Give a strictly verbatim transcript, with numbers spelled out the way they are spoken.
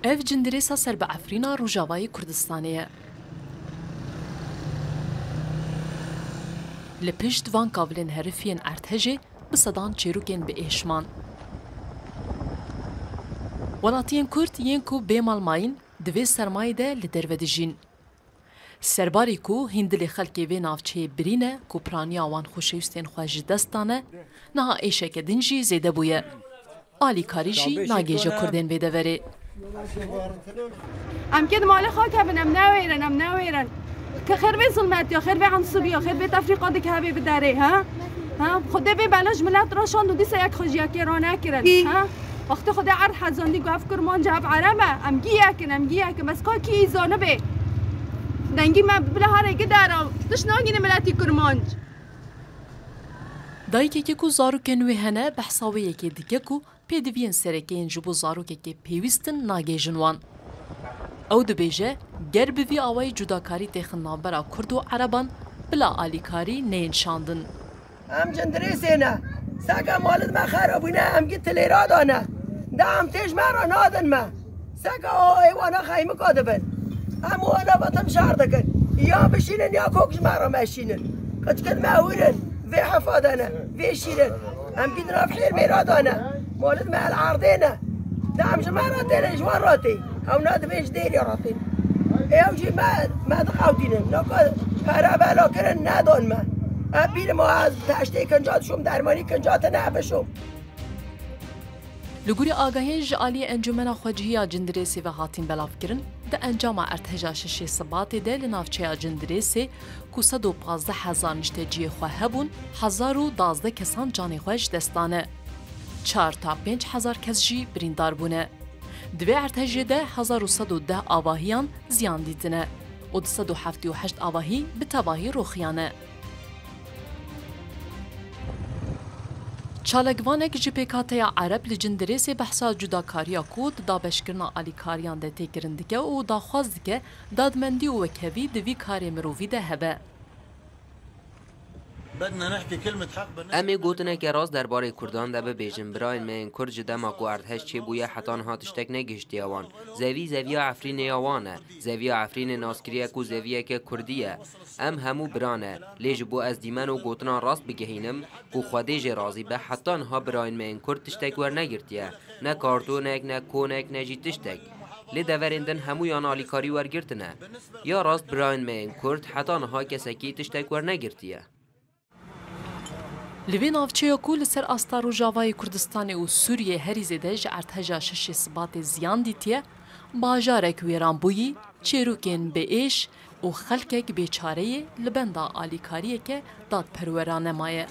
Ev cindirêsa ser bi Efrîna Rojavayê Kurdistanê ye. Li pişt van kavilên herifiyên erdhejê bi sedan çêrokên bi êş man. Welatiyên Kurd yên ku bê mal mayîn di vê sermayê de li derve dijîn. Serbarê ku hîn dilê xelkê vê navçeyê birî ne ku piraniya wan xoşewîstên xwe ji dest dane, niha êşeke din jî zêde bûye. Alîkarî jî nagêje Kurdên vê deverê. Em kê di malê xwe kevin, em newêrin, em newêrin. Ki xêr vê zilmetiya, xêr vê ensûbiya, xêr vê tefrîqa dike hebê bi derê, ha? Ha? Xwedê vê bela ji milet raşand û dîsa yek xwe ji yekê ranekirin, ha? Wextê Xwedê erd hezandî ku ev kurmanc ev ereb e, em gî yek in, em gî yek in. Bes ka kî î zanibe? Dengî me bila herê gidera. Tişt nagîne miletî kurmanc. Dayikekê ku zarokên wê hene, behsa wê yekê dike ku pêdiviyên sereke yên ji bo zarokekê pêwîst in nagêjin wan. Ew dibêje, ger bi vî awayî cudakarî têxin navbera Kurd û Ereban, bila alîkarî neyên şandin. Em cindirêsê ne. Seke malid me xera bûne, em gî tilêra dane. De em têj me re nadin me. Seke o êwana xeymika dibin. Em wana ve tim şer dikin. Ya bişînin ya kok ji me re meşînin. Qiçkin me hûr in. Vê hefa de ne. Vê şîrin. Em gî di nav hêr mêra de ne. Malid me el erdê ne. De em ji me re têne ji wan re tê. Ew ne dibên ji dêrê re tên. Ew jî me, me diqewtînin. Naka pere bela kirin nedon me. Ev bîrim o ez teştê kinca dişom dermanî kinca tine bişom. Li gorî agahiyên ji aliyê Encûmena Xwecihî ya Cindirêsê ve hatîn belavkirin, di encama erdheja şeşê Sibatê de li navçeya Cindirêsê ku sed û pazdeh hezar nişteciyê xwe hebûn, hezar û dazdeh kesan canê xwe ji dest dane. Çar ta pênc hezar kes jî birîndar bûne. Di vê erdhejê de hezar û sed û deh avahiyan ziyan dîtine û du sed û heftê û heşt avahî bi tevahî rûxiyane. Çalakvanek ji Pêkhateya Ereb li Cindirêsê behsa cudakariya ku di dabeşkirina alîkariyan de tê kirin dike û daxwaz dike dadmendî û wekhevî di vî karê mirovî de hebe. Em ê gotineke rast derbarê Kurdan de bibêjin. Birayên me yên Kurd ji dema ku erdhej çêbûye heta niha tiştek negihiştiye wan. Zevî zeviya Efrînê ya wan e. Zeviya Efrînê nas kiriye ku zeviyeke Kurdî ye. Em hemû bira ne. Lê ji bo ez dîmen û gotinan rast bigihînim, ku Xwedê jê razî be, heta niha birayên me yên Kurd tiştek wernegirtiye. Ne kartonek, ne konek, ne jî tiştek. Lê deverên din hemûyan alîkarî wergirtine. Ya rast birayên me yên Kurd heta niha kesekî tiştek wernegirtiye. Li vê navçeya ku li ser asta Rojavayê Kurdistanê û Sûriyê herî zêde ji erdheja şeşê Sibatê ziyan dîtiye, bajarek wêran bûyî, çêrokên bêêş û xelkek bêçareyê li benda alîkariyeke dadperwerane maye.